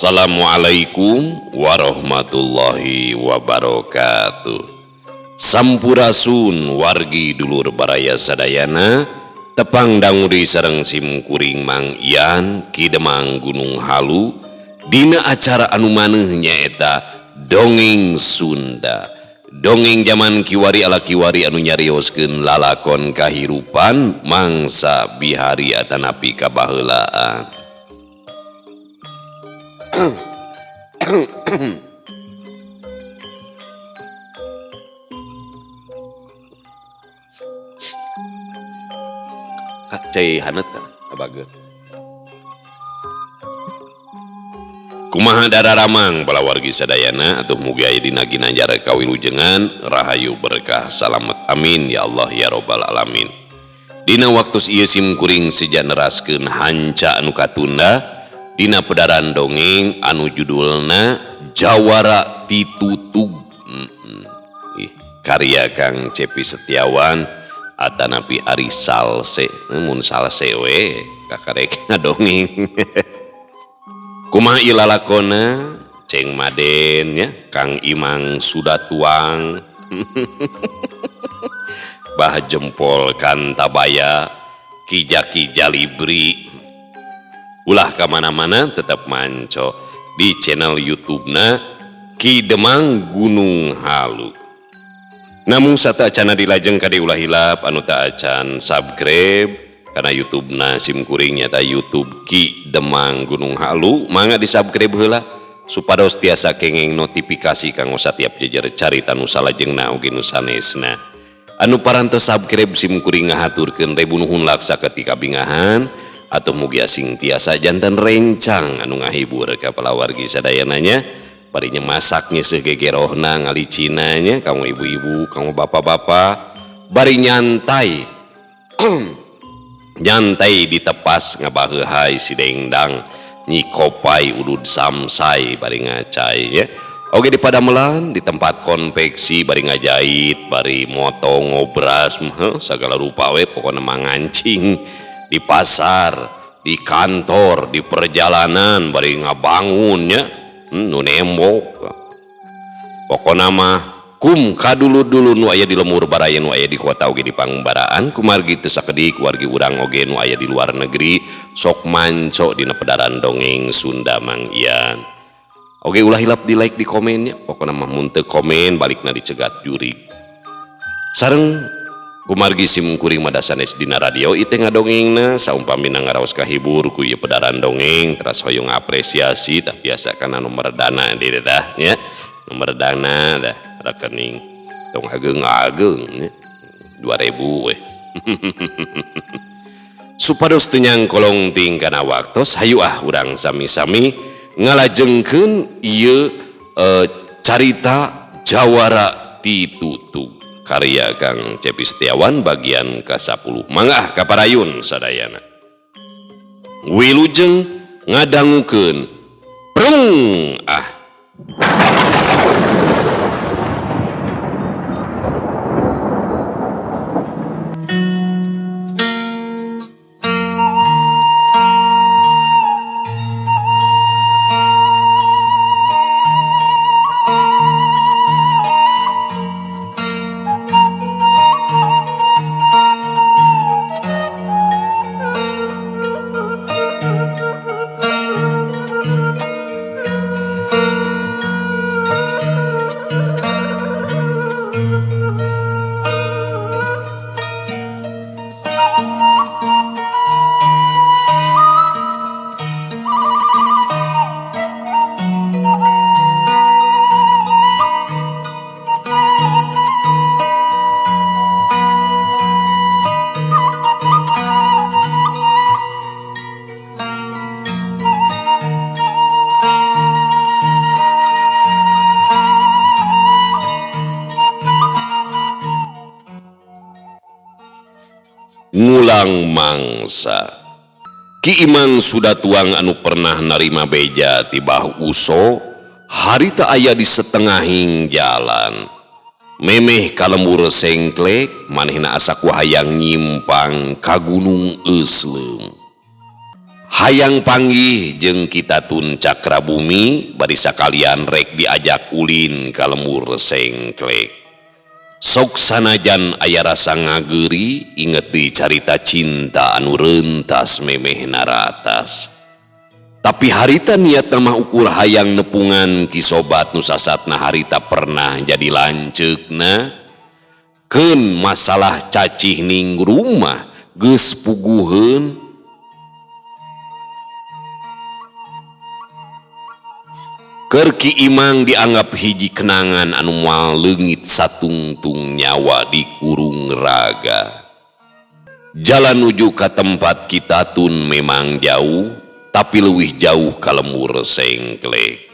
Assalamualaikum warahmatullahi wabarakatuh. Sampurasun wargi dulur baraya sadayana, tepang dangu deui sareng sim kuring Mang Ian Ki Demang Gunung Halu dina acara anu maneuh nyaeta Dongeng Sunda. Dongeng jaman kiwari ala kiwari anu nyarioskeun lalakon kahirupan mangsa bihari atanapi kabaheulaan. Cai hanet abageun. Kumaha dararamang balawargi sadayana atuh mugi aya dina ginanjar kawilujengan rahayu berkah salamet amin ya Allah ya robbal alamin. Dina waktu ieu sim kuring seja neraskeun hanca anu katunda dina pedaran dongeng anu judulna Jawara Titutug. Karya Kang Cepi Setiawan atanapi Ari Salse, mun salse we kakarek ngadongeng. Kumaha ieu lalakona Ceng Maden nya Kang Imang sudah tuang Bah Jempol Kantabaya Ki Jaki Jalibri. Ulah kamana-mana tetap manco di channel YouTube-na Ki Demang Gunung Halu. Namun sateuacanna dilajeng kade ulah hilap anu teu acan subscribe karena YouTube-na sim kuring nyata YouTube Ki Demang Gunung Halu, mangga di-subscribe heula supados tiasa kenging notifikasi kanggo satiap jejer carita nu salajengna oge nu sanesna. Anu parantos subscribe sim kuring ngahaturkeun ribu nuhun laksa ketika bingahan atau mugi asing tiasa janten rencang anu ngahibur ka palawargi sadayananya. Barinya masaknya segegerohna ngalicinanya kamu ibu-ibu, kamu bapak-bapak, bari nyantai. Nyantai ditepas ngabaheuhai si dengdang nyikopai udud samsai bari ngacai ya. Oke di padamelan di tempat konveksi bari ngajait, bari motong ngobras, segala rupa we pokona mah ngancing di pasar, di kantor, di perjalanan bari ngabangun ya. Nu nembok. Pokona mah kum kadulu-dulu nu aya di lemur baraya nu aya di kota oge di pangbaraan kumargi teu sakedik wargi urang oge nu aya di luar negeri sok manco dina pedaran dongeng Sunda Mang Ian. Oge ulah hilap di like di komennya, pokona mah mun teu komen balikna dicegat jurig. Sareng kumargi sim kuring mah sanes dina radio ieu teh ngadongengna saumpamina ngaraos kahibur ku ieu pedaran dongeng teras hoyong apresiasi tah biasa kana nomor dana di tah nya. Nomor dana dah rekening tong ageung-ageung nya 2000 we. Supados teu nyangkolong ting kana waktos hayu ah urang sami-sami ngalajengkeun ieu carita Jawara Titutug karya Kang Cepi Setiawan bagian ke-10. Mangga kaparayun sadayana. Wilujeng ngadangukeun prung ah. Ngulang mangsa. Ki Imang sudah tuang anu pernah narima beja ti Bah Uso harita aya di setengahing jalan. Memeh kalembur sengklek manehna asa ku hayang nyimpang ka Gunung Eusleum. Hayang panggih jeung Ki Tatun Cakrabumi bari sakalian rek diajak ulin ka lembur Sengklek. Sok sanajan aya rasa ngageuri inget deui carita cinta anu rentas memeh naratas. Tapi harita niatna mah ukur hayang nepungan ki sobat nu sasatna harita pernah jadi lanceukna. Keun masalah cacih ning rumah geus puguheun. Keur Ki Imang dianggap hiji kenangan anu moal leungit satungtung nyawa di kurung raga. Jalan nuju ka tempat Ki Tatun memang jauh, tapi leuwih jauh ka lembur Sengklek.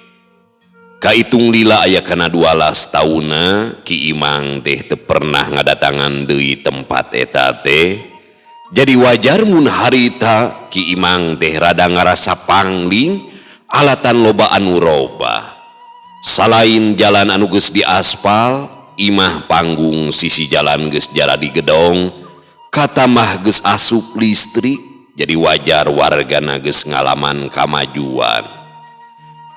Kaitung lila aya kana 12 taunna Ki Imang teh teu pernah ngadatangan deui tempat eta teh. Jadi wajar mun harita Ki Imang teh rada ngarasa pangling alatan loba anu robah. Salain jalan anu geus diaspal, imah panggung sisi jalan geus jaradi gedong, katamah geus asup listrik, jadi wajar wargana geus ngalaman kamajuan.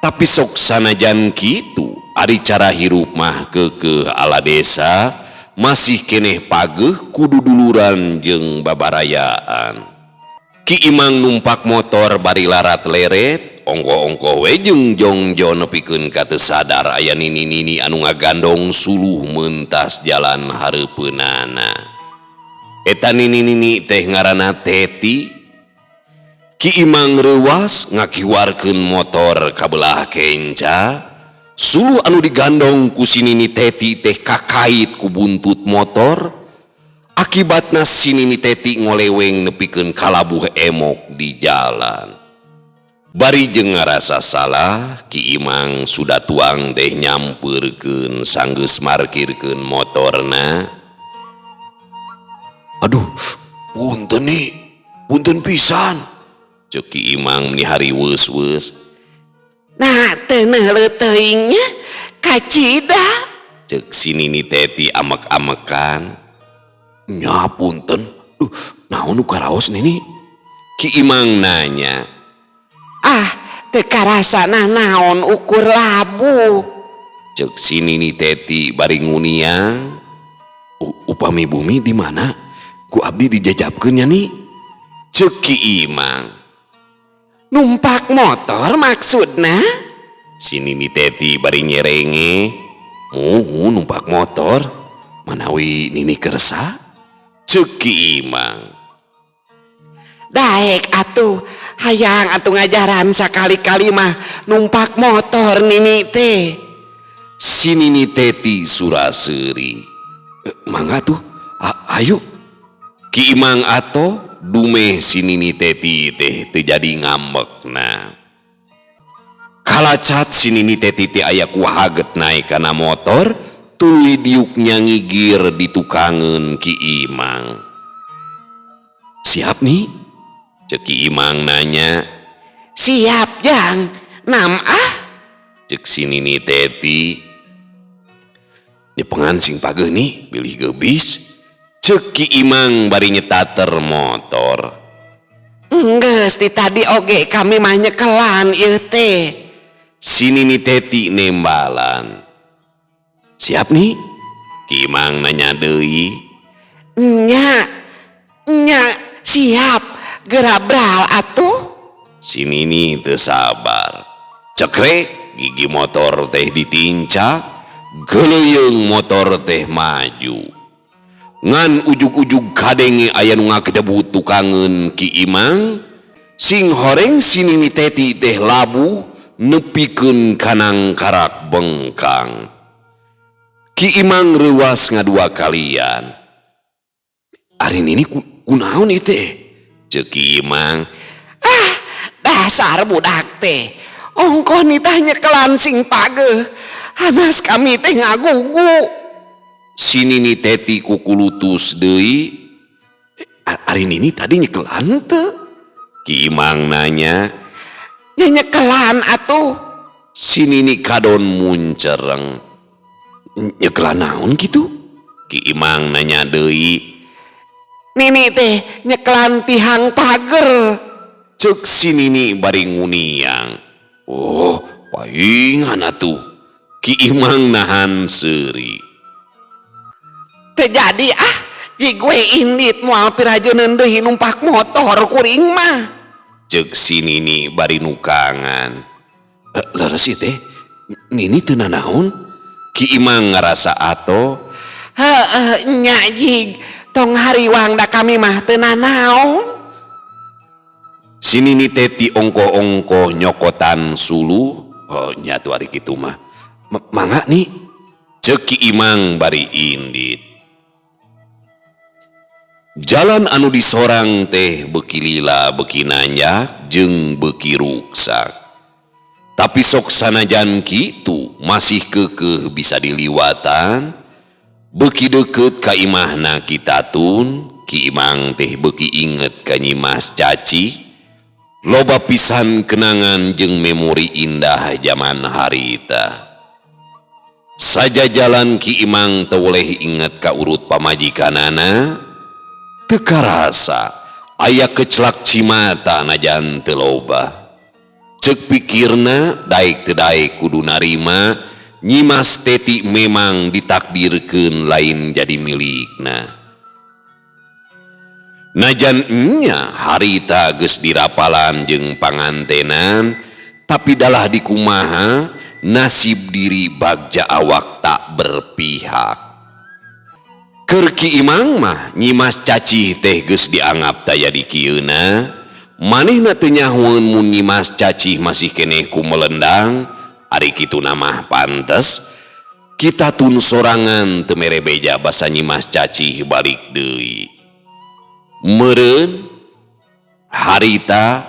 Tapi sok sanajan kitu, ari cara hirup mah keukeuh ala desa masih keneh pageuh kudu duluran jeung babarayaan. Ki Imang numpak motor bari larat leret, ongkoh-ongkoh we jeung jongjo nepikeun ka teu sadar aya nini-nini anu ngagandong suluh mentas jalan hareupeunana. Eta nini-nini teh ngaranna Teti. Ki Imang reuwas ngakiwarkeun motor ka belah kenca, suluh anu digandong ku si nini Teti teh kakait ku buntut motor. Akibatna si nini Teti ngoleweng nepikeun kalabuh emok di jalan. Bari jeung ngarasa salah, Ki Imang sudah tuang teh nyampeurkeun sanggeus markirkeun motorna. Aduh, punten nih, punten pisan. Ceuk Ki Imang meni hariweus-weus. Nah, teu neuleuh teuing nya kacida. Ceuk si nini Teti amek-amekan. Nya punten. Duh, naon nu karaos nini? Ki Imang nanya. Ah, teu karasa naon ukur labuh. Ceuk si nini Teti bari nguniang. Upami bumi di mana? Ku abdi dijajabkeun nya ni. Ceuk Ki Imang. Numpak motor maksudna? Si nini Teti bari nyerenge. Muhun numpak motor. Manawi nini kersa? Ceuk Ki Imang. Daek atuh, hayang atuh ngajaran sakali-kali mah numpak motor nini teh. Si nini Teti suraseuri. Mangga tuh, ayo. Ki Imang atoh dumeh si nini Teti teh teu jadi ngambekna. Kalacat si nini Teti teh aya ku haget naek kana motor, tuluy diuk nyangigir di tukangeun Ki Imang. Siap nih? Ceuk Ki Imang nanya. Siap jang, nam ah? Ceuk si nini Teti. Nyepengan sing pageuh nih, bilih geubis. Ceuk Ki Imang bari nyetater motor. Enggeus ti tadi oge kami mah nyekelan ieu teh. Si nini Teti nembalan. Siap nih? Ki Imang nanya deui. Nya, nya siap. Gerabral atuh. Si nini teu sabar. Cekrek gigi motor teh ditincak, geleyeung motor teh maju. Ngan ujug-ujug kadenge aya nu ngagedebut tukangeun Ki Imang, sing horeng si nini Teti teh labuh nepikeun kanang karak bengkang. Ki Imang reuwas ngadua kalian. Ari nini kunaon ieu teh? Ceuk Ki Imang. Ah, dasar budak teh. Ongkoh nitah nyekelan sing pageuh. Hanas kami teh ngagugu. Si nini Teti kukulutus deui. Ari nini tadi nyekelan teu? Ki Imang nanya. Nya nyekelan atuh. Si nini kadon muncereng. Nyekelan naon kitu? Ki Imang nanya deui. Nini teh nyekelan tihang pager. Cek si Nini bari nguniang. Oh, paingan atuh. Ki Imang nahan seuri. Teu jadi ah, jig we indit moal pirajeuneun deui numpak motor kuring mah. Cek si Nini bari nukangan. Leres ieu teh, Nini teu nanaon? Ki Imang ngarasa atoh. Heueuh nya jig, tong hariwang da kami mah teu nanaon. Si Nini teh ti ongkoh-ongkoh nyokotan suluh. Oh nya atuh ari kitu mah. Mangga ni? Cek Ki Imang bari indit. Jalan anu disorang teh beuki lila beuki nanjak jeung beuki ruksak. Tapi sok sanajan kitu masih keukeuh bisa diliwatan. Beuki deukeut ka imahna Ki Tatun, Ki Imang teh beuki inget ka Nyimas Cacih. Loba pisan kenangan jeung memori indah zaman harita. Saja jalan Ki Imang teu boleh inget ka urut pamajikanana, teu karasa aya kecelak cimata najan teu loba. Ceuk pikirna daek teu daek kudu narima Nyimas Teti memang ditakdirkeun lain jadi milikna. Najan nya harita geus dirapalan jeung pangantenan, tapi dalah dikumaha nasib diri bagja awak tak berpihak. Keur Ki Imang mah Nyimas Cacih teh geus dianggap taya di kieuna, manehna teu nyahoeun mun Nyimas Cacih masih keneh ku melendang, ari kituna mah pantes. Kita tun sorangan teu mere beja basa Nyimas Cacih balik deui. Meureun harita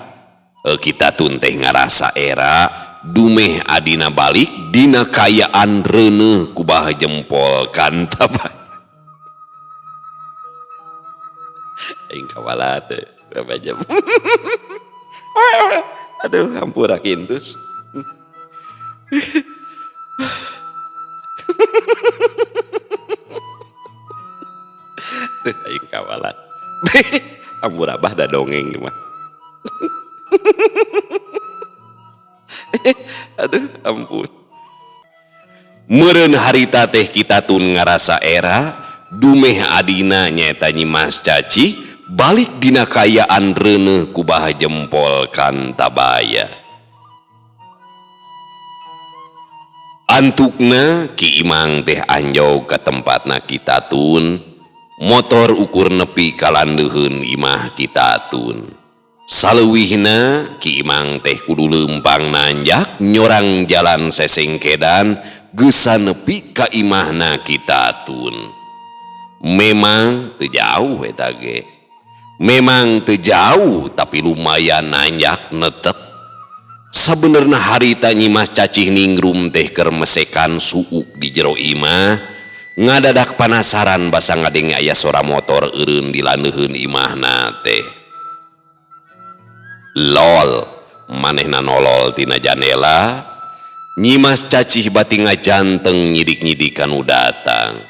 kita tun teh ngarasa era dumeh adina balik dina kayaan reuneuh kubah jempol kantaba. Aing kawala teh berapa jam. Aduh, hampura kintus. Aing kawala. Hampura abah da dongeng mah. Aduh, ampun. Meureun harita teh kita tun ngarasa era dumeh adina nyaeta Nyimas Cacih balik dina kayaan reuneuh kubah jempol kantabaya. Antukna Ki Imang teh anjog ka tempatna Ki Tatun, motor ukur nepi ka landeuheun imah Ki Tatun. Saleuwihna Ki Imang teh kudu leumpang nanjak nyorang jalan sesengkedan geus nepi ka imahna Ki Tatun. Memang teu jauh eta ge. Memang teu jauh tapi lumayan nanjak netek. Sabenerna harita Nyimas Cacih ningrum teh keur mesekan suuk di jero imah, ngadadak panasaran basa ngadenge aya sora motor eureun di landeuheun imahna teh. Lol, manehna nolol tina jandela, Nyimas Cacih bati ngajanteng nyidik-nyidik kanu datang.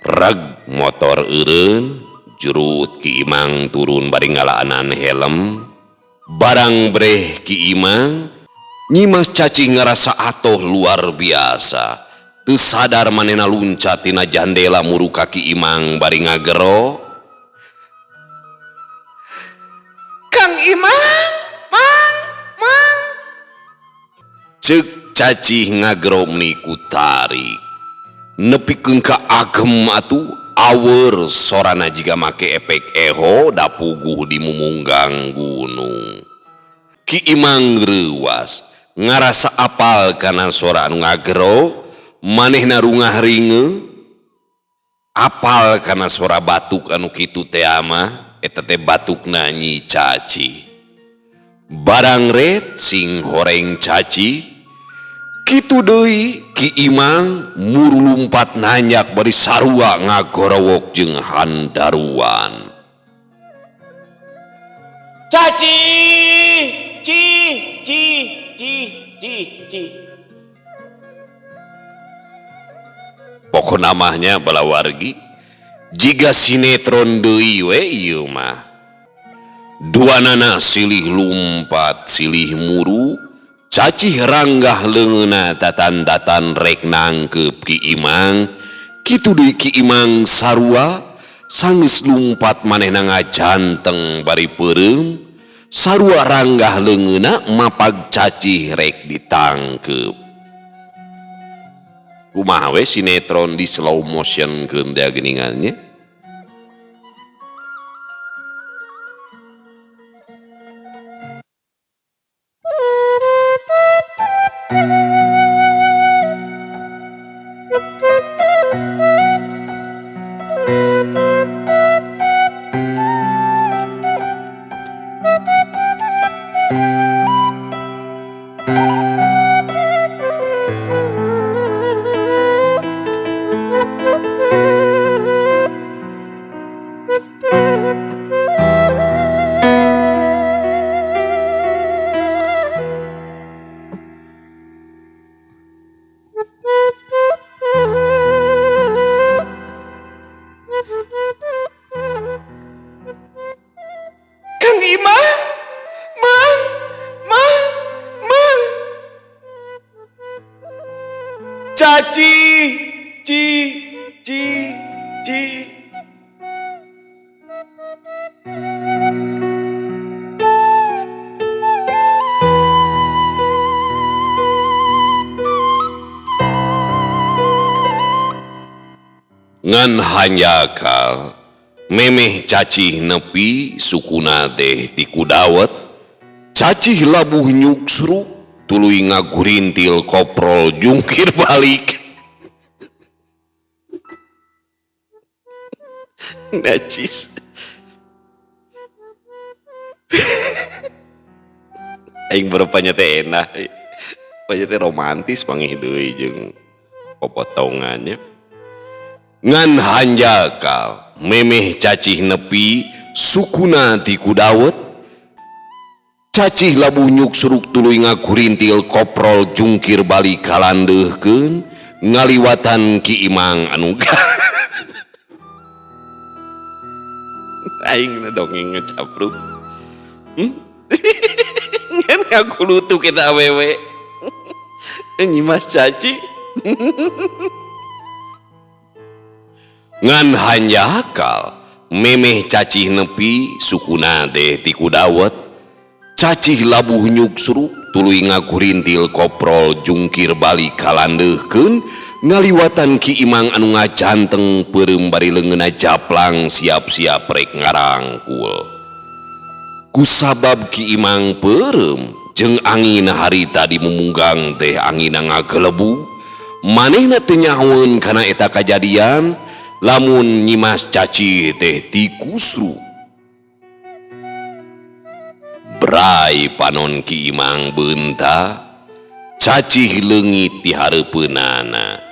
Reg motor eureun, jurut Ki Imang turun bari ngalaanan helm. Barang breh Ki Imang, Nyimas Cacih ngarasa atoh luar biasa. Teu sadar manehna luncat tina jandela muru ka Ki Imang bari ngagero. Kang Imang, Mang, Mang. Ceuk Cacih ngagero meni ku tarik. Nepikeun ka agem atuh aweur sorana jiga make efek eho da puguh di mumunggang gunung. Ki Imang reuwas ngarasa apal kana sora anu ngagero, manehna rungah ringe apal kana sora batuk anu kitu teh mah eta teh batukna Nyi Cacih. Barang ret sing horeng Cacih kitu deui Ki Imang muru lumpat nanjak bari sarua ngagorowok jeung handaruan. Cacih, ci, ci, ci, ci, ci. Pokona mah nya balawargi jiga sinetron deui we ieu mah. Duanana silih lumpat silih muru cacih ranggah leungeunna tatan-tatan rek nangkeup Ki Imang. Kitu deui Ki Imang sarua sanggeus lumpat manehna ngajanteng bari peureum sarua ranggah leungeunna mapag cacih rek ditangkeup. Kumaha we sinetron di slow motion keun teh geuningan nya. Kang Imang, Mang, Mang, Mang. Caci, ci, ci, ci. Ngan hanjakal memeh cacih nepi sukuna teh ti kudawet cacih labuh nyuksruk tuluy ngagurintil koprol jungkir balik. Najis. Aing berupanya teh enak. Panya teh romantis panggih deui jeung popotongannya. Ngan hanjakal memeh cacih nepi sukuna ti kudawet cacih labuh nyuksuruk tuluy ngagurintil koprol jungkir balik kalandeuhkeun ngaliwatan Ki Imang anu aing dongeng ngecapruk. Ngan ngagulutu kita awewe nyimas caci. Ngan hanjakal memeh cacih nepi sukuna teh ti kudawet cacih labuh nyuksruk tuluy ngagurintil koprol jungkir balik kalandeuhkeun ngaliwatan Ki Imang anu ngajanteng peureum bari leungeunna japlang siap-siap rek ngarangkul. Kusabab Ki Imang peureum jeung angin harita dimumunggang teh angina ngagelebu manehna teu nyahoeun kana eta kajadian lamun nyimas caci teh tikusru. Brai panon Ki Imang beunta cacih leungit di hareupeunana.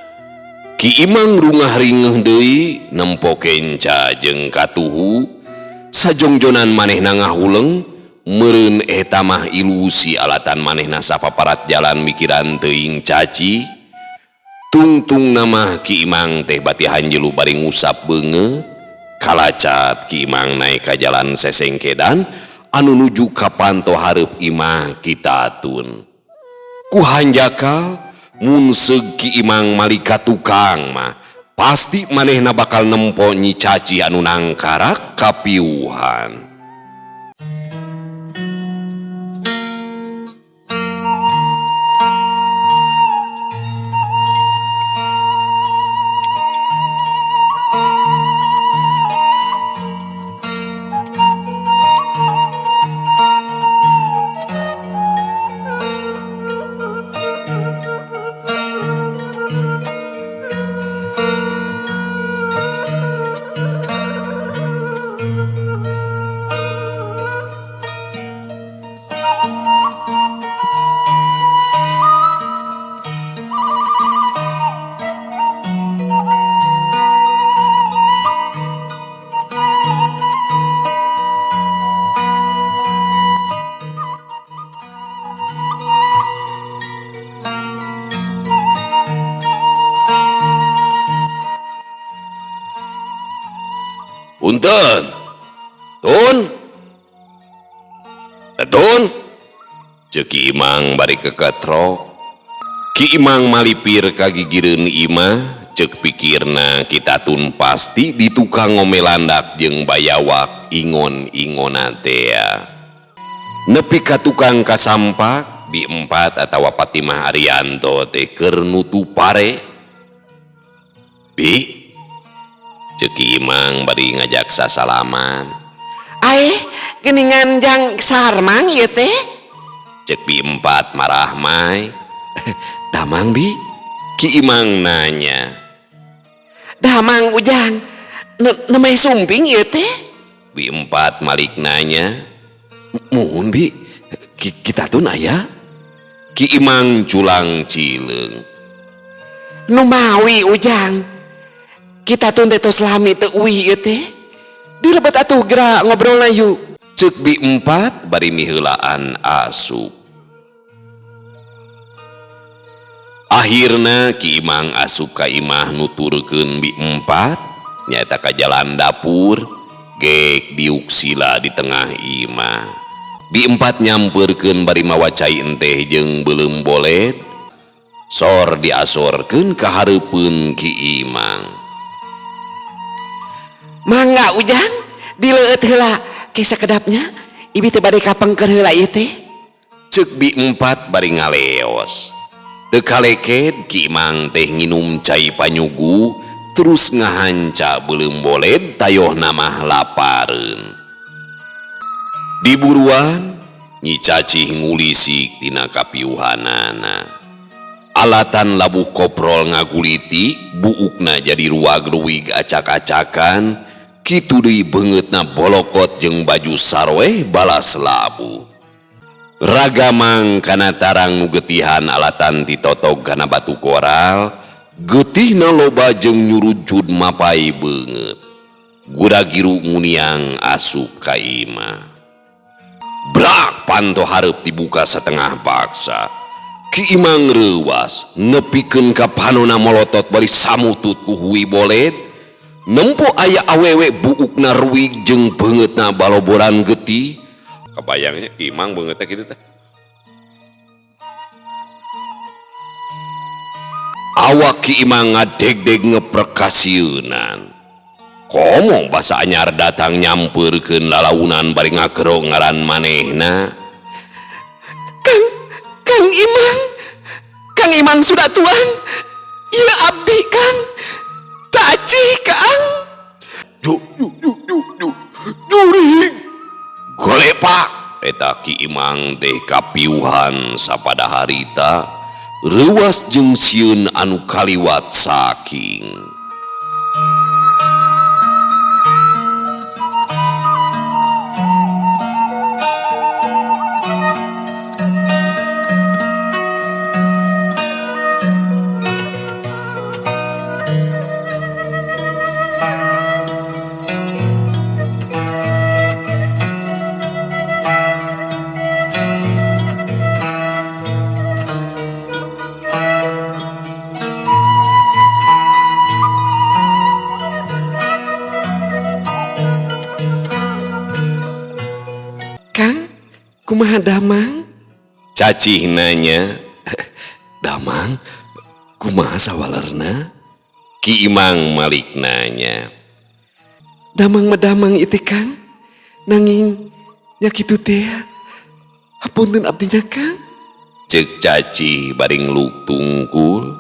Ki Imang rungah ringeuh deui nempo kenca jeung katuhu sajongjonan manehna ngahuleng meureun eta mah ilusi alatan manehna sapaparat jalan mikiran teuing caci. Tungtung nama Ki Imang teh bati hanjelu bari ngusap beungeut kalacat Ki Imang naik ka jalan sesengkedan anu nuju ka panto hareup imah Kitatun. Ku hanjakal mun seug Ki Imang malika tukang mah pasti manehna bakal nempo Nyi Caci anu nangkarak kapiuhan. Punten. Tun. Tatun ceuk Ki Imang bari keketrok. Ki Imang malipir ka gigireun imah ceuk pikirna Ki Tatun pasti di tukang ngomelandak jeung bayawak ingon-ingona tea. Nepi ka tukang kasampak Bi Empat atawa Fatimah Arianto teh keur nutu pare. Bi ceuk Ki Imang bari ngajak sasalaman. Aeh geuningan jang sarmang ieu teh? Ceuk Bi Empat marahmai. Damang Bi? Ki Imang nanya. Damang Ujang, nemeh sumping ieu teh? Bi Empat malik nanya. Muhun Bi, Ki Tatun aya? Ki Imang culang cileung. Numawi Ujang, Ki Tatun teh tos lami teu uih ieu teh. Dilebet atuh geura ngobrolna yuk. Ceuk Bi Empat bari miheulaan asup. Akhirna Ki Imang asup ka imah nuturkeun Bi Empat nyaeta ka jalan dapur gek diuk sila di tengah imah. Bi Empat nyampeurkeun bari mawa cai enteh jeung beuleum boled sor diasorkeun ka hareupeun Ki Imang. Mangga Ujang dileueut heula ke sakedapnya ibi teh bade kapengker heula ieu teh. Ceuk Bi Empat bari ngaleos. Teu kaleked Ki Imang teh nginum cai panyugu terus ngahanca beuleum boled tayohna mah lapareun. Diburuan Nyi Cacih ngulisik tina kapiuhanana. Alatan labuh koprol ngagulitik buukna jadi ruag-ruig acak-acakan kitu deui beungeutna bolokot jeung baju sarweh balas labuh. Ragamang kana tarang nu getihan alatan titotog kana batu koral, getihna loba jeung nyurujud mapai beungeut. Gudagiru nguniang asup ka imah. Brak panto hareup dibuka setengah paksa. Ki Imang reuwas nepikeun ka panona molotot bari samutut ku hui boled. Nempo aya awewe buukna ruwig jeung beungeutna baloboran getih. Kebayangnya Ki Imang beungeutna kitu teh. Awak Ki Imang ngadegdeg ngeprek kasieunan. Komo basa anyar datang nyampeurkeun lalaunan bari ngagero ngaran manehna. Kang, Kang Imang, Kang Imang sudah tuang. Ieu abdi Kang. Cacih Kang. Ju ju ju ju ju. Jurig. Golepak eta Ki Imang teh kapiuhan sapada harita reuwas jeung sieun anu kaliwat saking. Kang, kumaha damang? Cacih nanya. Damang, kumaha sawalerna? Ki Imang malik nanya. Damang medamang itu Kang. Nanging nya kitu teh. Hapunten abdinya Kang. Ceuk Cacih bari ngeluk tungkul.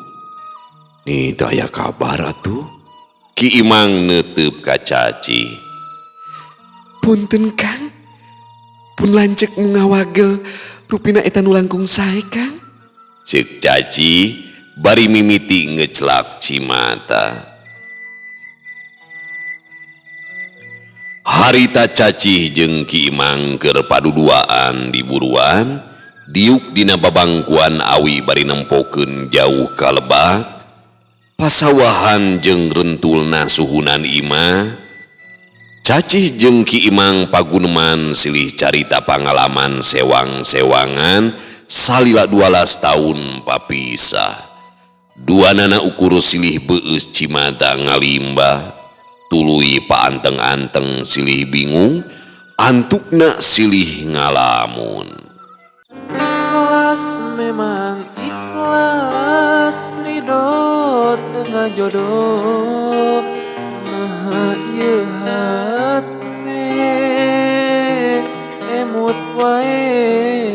Nih teu aya kabar atuh. Ki Imang neuteup ka Cacih. Punten Kang. Pun lanceuk nu ngawagel rupina eta nu langkung sae Kang. Ceuk Cacih bari mimiti ngecelak cimata. Harita Cacih jeung Ki Imang keur paduduaan di buruan, diuk dina babangkuan awi bari nempokeun jauh ka lebak, pasawahan jeung rentulna suhunan imah. Cacih jeung Ki Imang paguneman silih carita pangalaman sewang-sewangan salila 12 tahun papisah. Duanana ukur silih beueus cimata ngalimbah, tuluy paanteng-anteng silih bingung, Antukna silih ngalamun. Ikhlas memang ikhlas ridho tengah jodoh maha ieu hate emut wae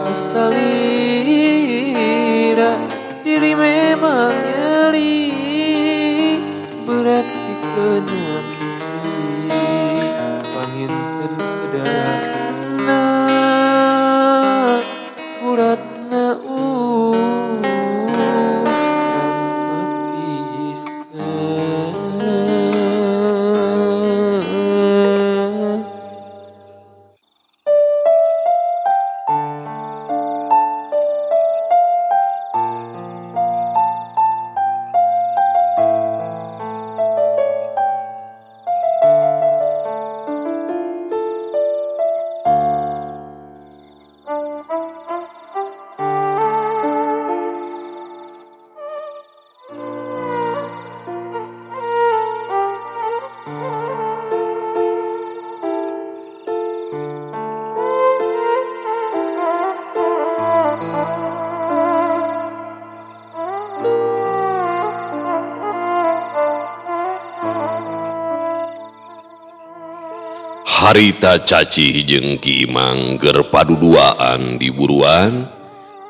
kasalira diri memang nyeri berat pikeun panginten kedahna uratna Harita Cacih jeung Ki Imang ger paduduaan di buruan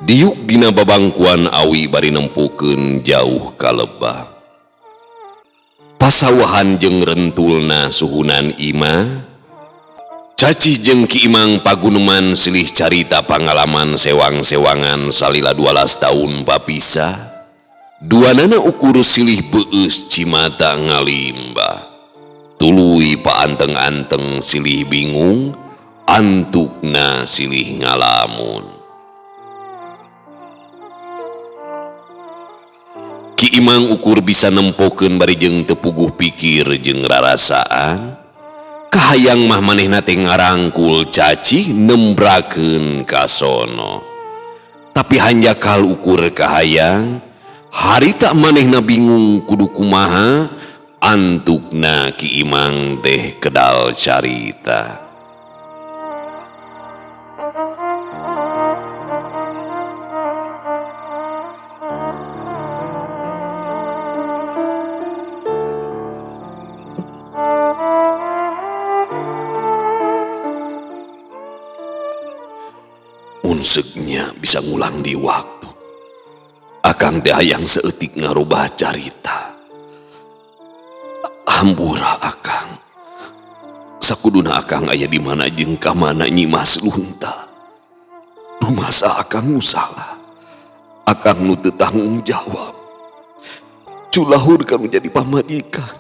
diuk dina babangkuan awi bari nempukeun jauh ka lebah. Pasawahan jeung rentulna suhunan imah, Cacih jeung Ki Imang paguneman silih carita pangalaman sewang-sewangan salila 12 tahun papisah. Duanana ukur silih beueus cimata ngalimbah. Tuluy paanteng-anteng silih bingung, antukna silih ngalamun. Ki Imang ukur bisa nempokeun bari jeung teu puguh pikir jeung rarasaan. Kahayang mah manehna teh ngarangkul Cacih nembrakeun ka sono. Tapi hanjakal ukur kahayang, harita manehna bingung kudu kumaha. Antukna Ki Imang teh kedal carita. Unsegnya bisa ngulang di waktu. Akang teh hayang seeutik ngarubah carita. Hampura akang. Sakuduna akang aya di mana jeung ka mana Nyi Mas Lunta. Rumasa akang nu salah. Akang nu teu tanggung jawab. Culahur kanu jadi pamajikan.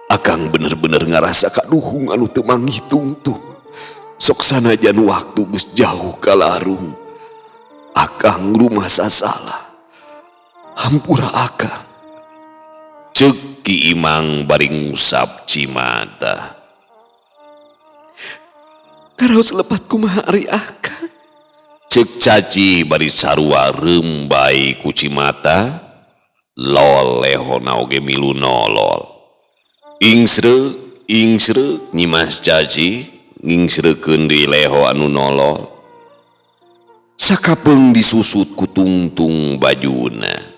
Akang bener-bener ngarasa kaduhung anu teu manghitung-tung. Sok sanajan waktu geus jauh kalarung. Akang rumasa salah. Hampura akang. Ceuk Ki Imang bari ngusap cimata. Karaos lepat kumaha ari akang? Ceuk Cacih bari sarua reumbai ku cimata. Lol lehona oge milu nolol. Ingsreuk, ingsreuk Nyi Mas Cacih ngingsreukeun deui leho anu nolol. Sakapeung disusut ku tungtung bajuna.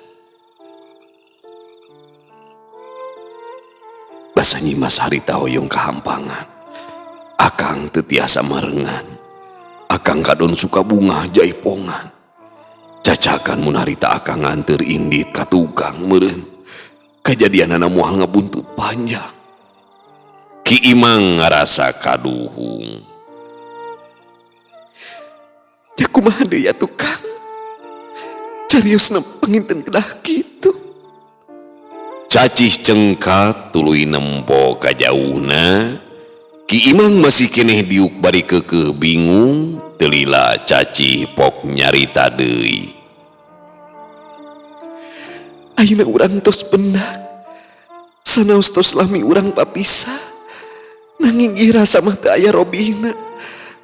Basa Nyi Mas harita hoyong kahampangan. Akang teu tiasa marengan. Akang kadon suka bungah jaipongan. Cacakan mun harita akang nganteur indit ka tukang meureun. Kajadianana moal ngabuntut panjang. Ki Imang ngarasa kaduhung. Ya kumaha deui atuh Kang? Cariosna panginten kedah kitu. Cacih cengkat tuluy nempo kajauhna. Ki Imang masih keneh diuk bari keukeuh bingung, telila Cacih pok nyarita deui. Ayeuna urang tos pendak. Sanaos tos lami urang papisah. Nanging ieu rasa mah teu aya robihna.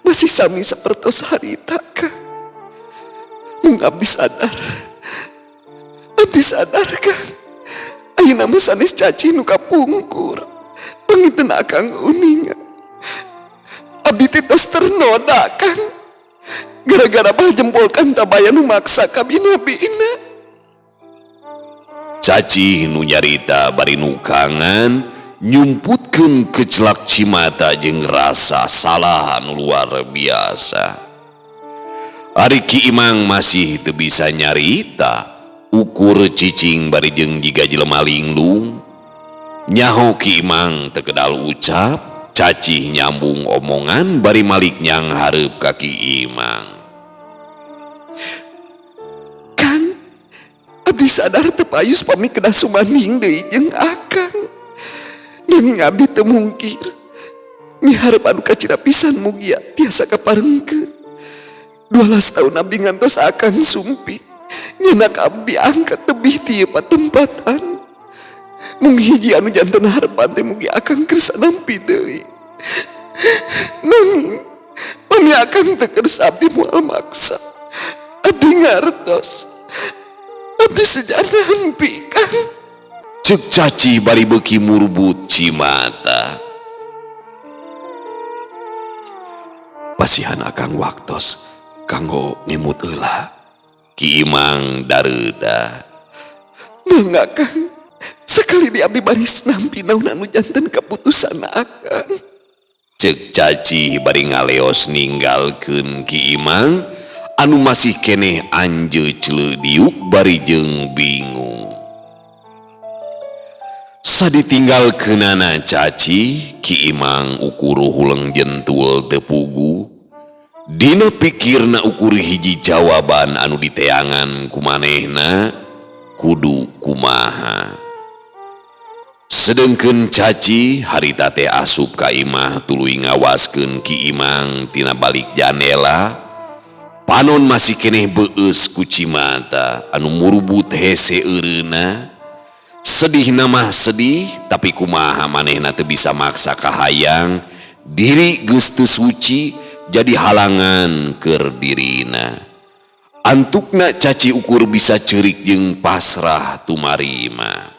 Masih sami sapertos harita Kang. Mung abdi sadar. Abdi sadar Kang. Ayeuna mah sanes Cacih nu kapungkur. Panginten akang uninga. Abdi teh tos ternoda, Kang. Gara-gara bah jempol Kantabaya nu maksa kabina-bina. Cacih nu nyarita bari nukangan nyumputkeun kecelak cimata jeung rasa salah anu luar biasa. Ari Ki Imang masih teu bisa nyarita, ukur cicing bari jeung jiga jelema linglung. Nyaho Ki Imang teu kedal ucap, cacih nyambung omongan bari malik nyang hareup ka Ki Imang. Kang, abdi sadar teu payus pami kedah sumanding deui jeung Akang. Nanging abdi teu mungkir. Miharep anu kacida pisan mugia tiasa kaparengkeun. 12 tahun abdi ngantos Akang sumping. Nyenak abdi angkat tebih ti ieu patempatan. Mung hiji anu janten harepan teh mugi Akang kersa nampi deui. Nanging pami Akang teu kersa abdi moal maksa. Abdi ngartos. Abdi seja nampi, Kang. Ceuk Cacih bari beuki murbut cimata. Pasihan Akang waktos kanggo ngemut heula. Ki Imang dareuda. Mangga, Kang. Sekali di abdi baris nampi naon anu janten keputusan Akang. Ceuk Cacih bari ngaleos ninggalkeun Ki Imang anu masih keneh anje cleudiuk bari jeung bingung. Saditinggalkeunana Cacih, Ki Imang ukur huleng jentul teu pugu. Dina pikirna ukur hiji jawaban anu diteangan ku manehna kudu kumaha. Sedengkeun Cacih harita teh asup ka imah tuluy ngawaskeun Ki Imang tina balik janela. Panon masih keneh beueus ku cimata anu murubut hese eureuna. Sedih mah sedih, tapi kumaha manehna teu bisa maksa kahayang diri geus teu suci jadi halangan keur dirina. Antukna Cacih ukur bisa ceurik jeung pasrah tumarima.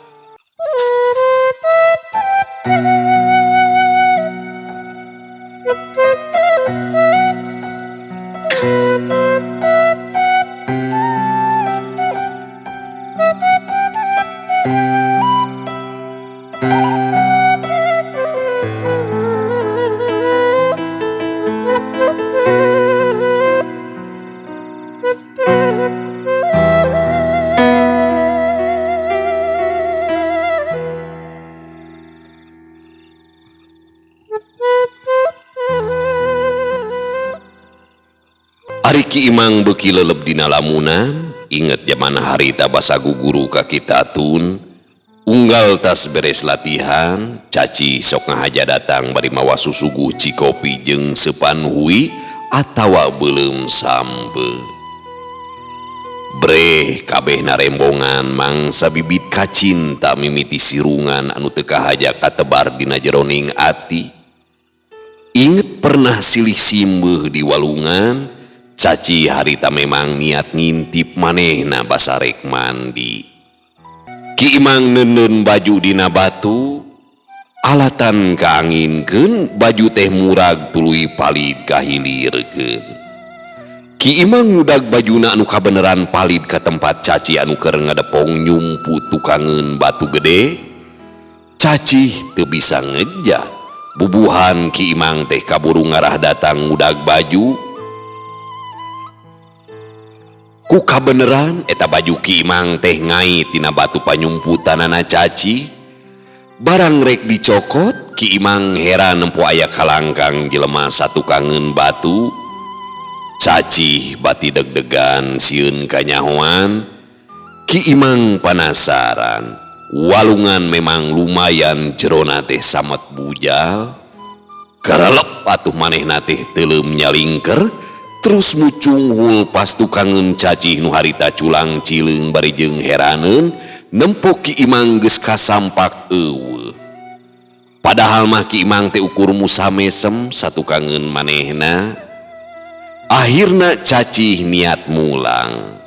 Ari Ki Imang beuki leleb dina lamunan, inget jaman harita basa guguru ka Kitatun, unggal tas beres latihan, Cacih sok ngahaja datang bari mawa susuguh cikopi jeung seupan hui atawa beuleum sambe. Breh kabehna rembongan mangsa bibit kacinta mimiti sirungan anu teu kahaja katebar dina jeroning ati. Inget pernah silih simbeuh di walungan, Cacih harita memang niat ngintip manehna basarek mandi. Ki Imang neundeun baju dina batu, alatan kaanginkeun baju teh murag tuluy palid kahilirkeun. Ki Imang ngudag bajuna anu kabeneran palid ka tempat Cacih anu keur ngadepong nyumput tukangeun batu gede. Cacih teu bisa ngejat. Bubuhan Ki Imang teh kaburu ngarah datang ngudag baju. Ku kabeneran eta baju Ki Imang teh ngait tina batu panyumputanana Cacih. Barang rek dicokot, Ki Imang heran nempo aya kalangkang jelema satukangeun batu. Cacih bati deg-degan sieun kanyahoan. Ki Imang panasaran. Walungan memang lumayan jerona teh samet bujal. Karelep atuh manehna teh teuleum nyalingker. Terus mucunghul pas tukangeun Cacih nu harita culang cileung bari jeung heraneun nempo Ki Imang geus kasampak eueuh. Padahal mah Ki Imang teh ukur musamesem satukangeun manehna. Akhirna Cacih niat mulang.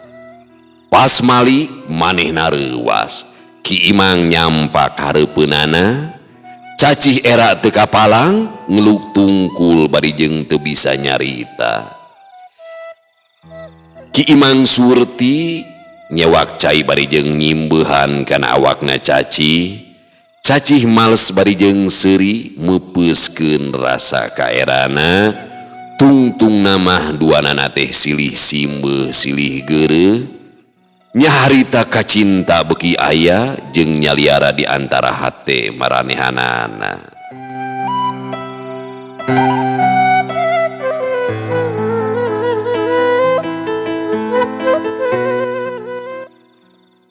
Pas malik manehna reuwas. Ki Imang nyampak hareupeunana. Cacih era teu kapalang ngeluk tungkul bari jeung teu bisa nyarita. Ki Imang Surti nyewak cai bari jeung nyimbeuhan kana awakna cacih. Cacih males bari jeung seuri meupeuskeun rasa kaerana. Tungtungna mah duanana teh silih simbeuh silih geureuh. Nyaharita kacinta beuki aya jeung nyaliara di antara hate maranehanana.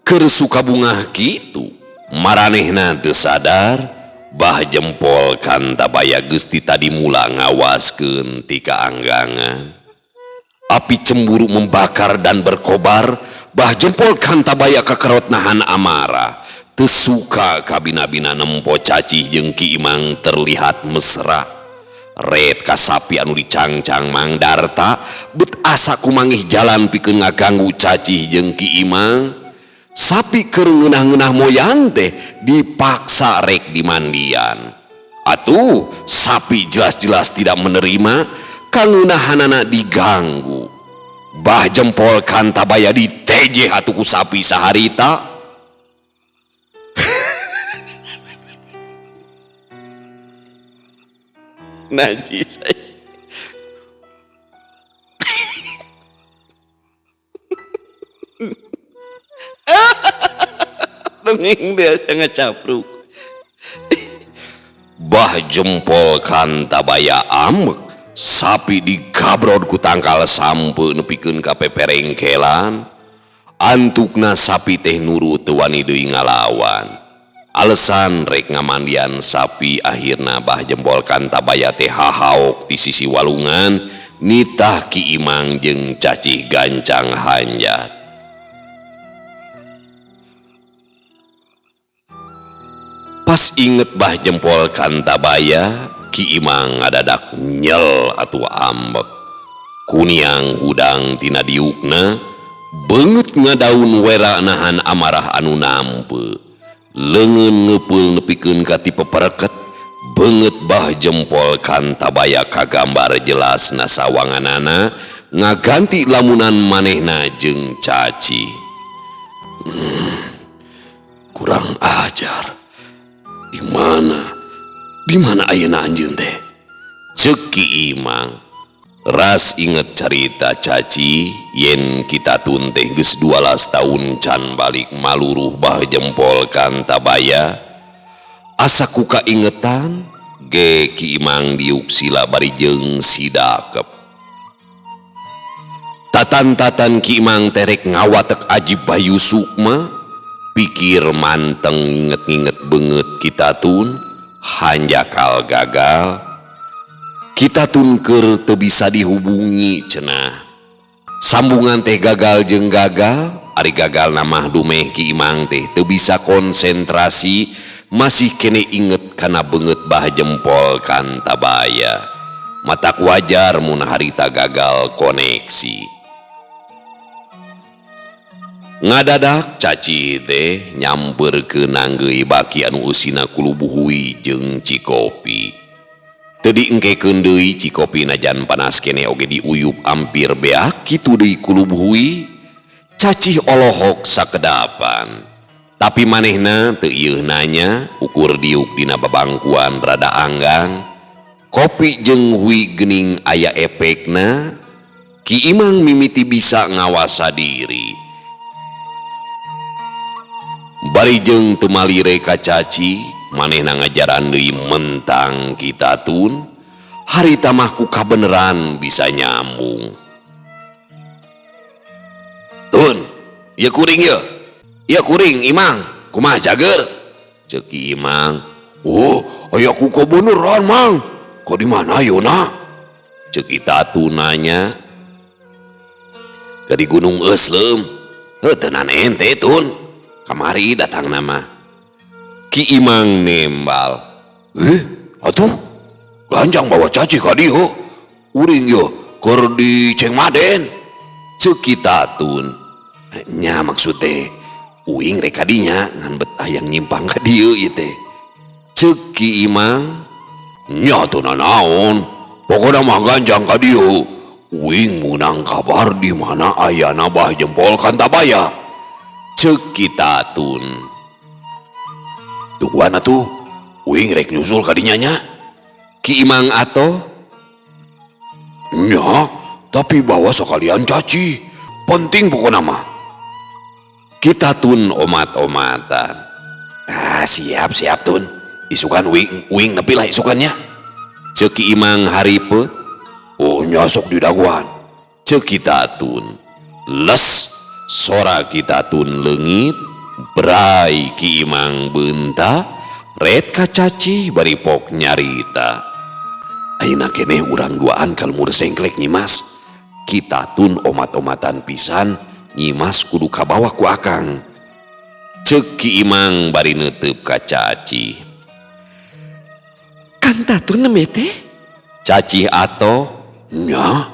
Keur sukabungah kitu, maranehna teu sadar bah jempol Kantabaya geus ti tadi mula ngawaskeun ti kaanggangan. Api cemburu membakar dan berkobar, bah jempol Kantabaya kakerot nahan amarah. Teu suka kabina-bina nempo cacih jeung Ki Imang terlihat mesra. Ret ka sapi anu dicangcang Mang Darta, bet asa kumangih jalan pikeun ngaganggu cacih jeung Ki Imang. Sapi keur ngeunah-ngeunah moyang teh dipaksa rek dimandian. Atuh sapi jelas-jelas tidak menerima kangeunahanana diganggu. Bah jempol Kantabaya ditejeh atuh ku sapi saharita. Najis. Dongeng biasa ngecapruk. Bah jempol Kantabaya ambek, sapi digabrod ku tangkal sampe nepikeun ka peperengkelan. Antukna sapi teh nurut teu wani deui ngalawan. Alesan rek ngamandian sapi akhirna bah jempol Kantabaya teh hahaok ti sisi walungan nitah Ki Imang jeung cacih gancang hanjat. Pas inget bah jempol Kantabaya, Ki Imang ngadadak nyel atuh ambek. Kuniang hudang tina diukna, beungeut ngadaun wera nahan amarah anu nampe. Leungeun ngeupeul nepikeun ka ti pepereket, beungeut bah jempol Kantabaya kagambar jelas nasawanganana ngaganti lamunan manehna jeung caci. Kurang ajar. Di mana ayeuna anjeun teh? Ceuk Ki Imang. Ras inget carita caci yen kita tun teh geus 12 tahun can balik maluruh bah jempol Kantabaya. Asa ku kaingetan ge Ki Imang diuk sila bari jeung sidakep. Tatan-tatan Ki Imang terek ngawatek Aji Bayu Sukma. Pikir manteng nginget-nginget beungeut kita tun hanjakal gagal. Kita tun keur teu bisa dihubungi cenah. Sambungan teh gagal jeung gagal, ari gagal namah dumeh Ki Imang teh teu bisa konsentrasi, masih kene inget kana beungeut bah jempol Kantabaya. Matak wajar mun harita gagal koneksi. Ngadadak caci teh nyamperkeun nanggeui baki anu eusina kulubuhui jeung cikopi. Teu diengkekeun deui cikopi najan panas kene oge diuyup ampir beak kitu deui kulubuhui. Cacih olohok sakedapan. Tapi manehna teu ieuh nanya, ukur diuk dina babangkuan rada anggang. Kopi jeung hui geuning aya efekna. Ki Imang mimiti bisa ngawasa diri. Bari jeung teu malire ka caci, manehna ngajaran deui mentang kita tun, harita mah ku kabeneran bisa nyambung. Tun, ieu kuring ieu. Ieu kuring Imang, kumaha jager? Ceuk Ki Imang. Oh, aya ku kabeneran Mang. Ka di mana ayeuna? Ceuk Tatun nanya. Ka di Gunung Eusleum. Heuh tenan ente tun. Kamari datang nama. Ki Imang nembal. Atuh ganjang bawa caci ka dieu. Uring ye keur di Ceng Maden. Ceuk Ki Tatun. Nya maksud teh uing rek ka dinya ngan bet hayang nyimpang ka dieu ieu teh. Ceuk Ki Imang. Nya teu nanaon, pokona mah ganjang ka dieu. Uing meunang kabar di mana ayana Bah Jempol Kantabaya. Ceuk Ki Tatun. Tungguan atuh, uing rek nyusul ka dinya nya. Ki Imang atoh. Nya, tapi bawa sekalian Cacih. Penting pokona mah. Ki Tatun omat-omatan. Ah, siap siap Tun. Isukan uing uing nepi lah isukannya. Ceuk Ki Imang haripet. Oh nya sok didaguan. Ceuk Ki Tatun. Les sora Ki Tatun leungit, bray Ki Imang beunta, ret ka Cacih bari pok nyarita. Ayeuna keneh urang duaan ka lembur Sengklek, Nyimas. Ki Tatun omat-omatan pisan, Nyimas kudu kabawa ku Akang. Ceuk Ki Imang bari neuteup ka Cacih. Kang Tatun nembe teh? Cacih atoh. Nya,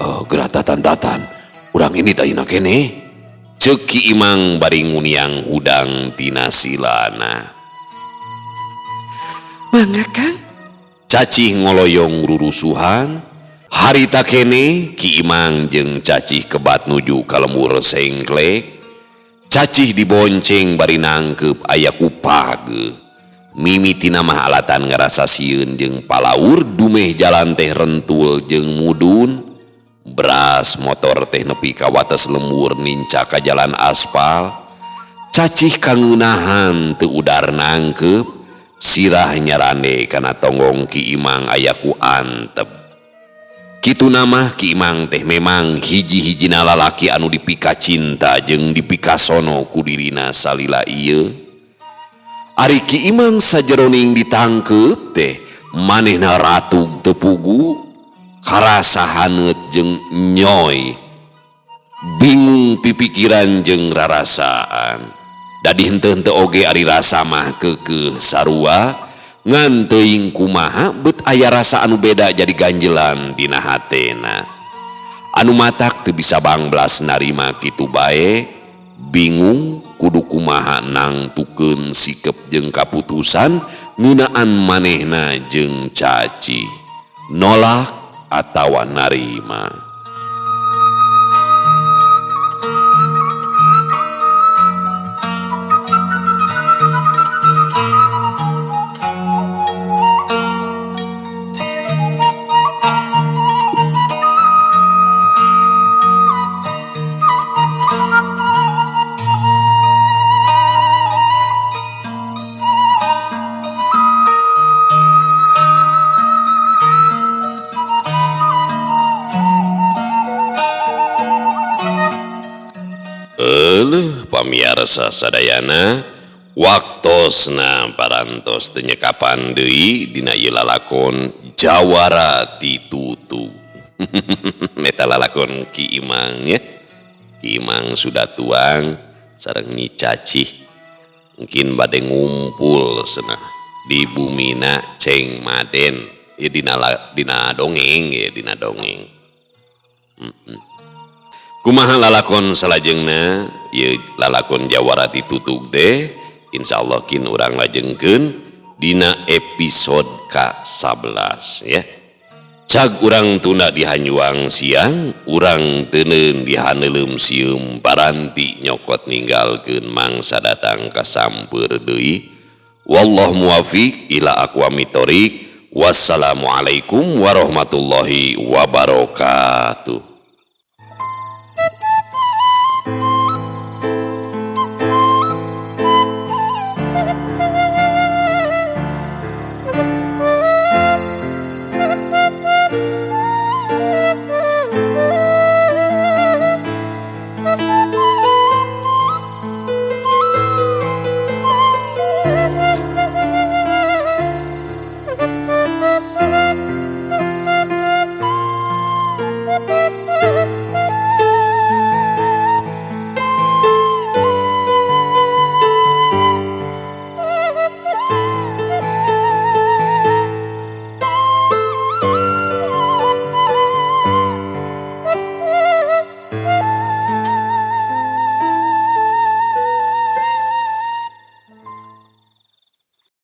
geura tatan-tatan. Urang ini ayeuna keneh. Ceuk Ki Imang bari nguniang hudang tina silana. Mangga, Kang. Cacih ngoloyong rurusuhan. Harita keneh Ki Imang jeung Cacih kebat nuju ka lembur Sengklek. Cacih dibonceng bari nangkep aya ku pageuh. Mimitina mah alatan ngarasa sieun jeung palaur dumeh jalan teh rentul jeung mudun. Bras motor teh nepi ka wates lembur nincak ka jalan aspal. Cacih kangeunahan teu udar nangkep, sirah nyarande kana tonggong Ki Imang aya ku antep. Kituna mah Ki Imang teh memang hiji-hijina lalaki anu dipika cinta jeung dipikasono ku dirina salila ieu. Ari Ki Imang sajeroning ditangkep teh manehna ratug teu pugu, karasa haneut jeung nyoy, bingung pipikiran jeung rarasaan. Dadi henteu-henteu oge ari rasa mah keukeuh sarua, ngan teuing kumaha beut aya rasa anu beda jadi ganjelan dina hatena. Anu matak teu bisa bangblas narima kitu bae, bingung kudu kumaha nangtukeun sikep jeung kaputusan ngeunaan manehna jeung Cacih, nolak atawa narima. Euleuh pamiarsa sadayana, waktosna parantos teu nyekapan deui dina ieu lalakon Jawara Titutug. Eta lalakon Ki Imang ya. Ki Imang sudah tuang sareng Nyi Cacih. Mungkin bade ngumpul cenah di bumina Ceng Maden ya, dina dongeng ya, dina dongeng. Kumaha lalakon salajengna ieu lalakon Jawara Titutug teh, insyaallah kin urang lajengkeun dina episode ka-11 ya. Cag urang tunda di hanjuang siang, urang teuneun di haneuleum sieum paranti nyokot ninggalkeun mangsa datang ka sampeur deui. Wallahu muwafiq ila aqwamit thoriq. Wassalamualaikum warahmatullahi wabarakatuh.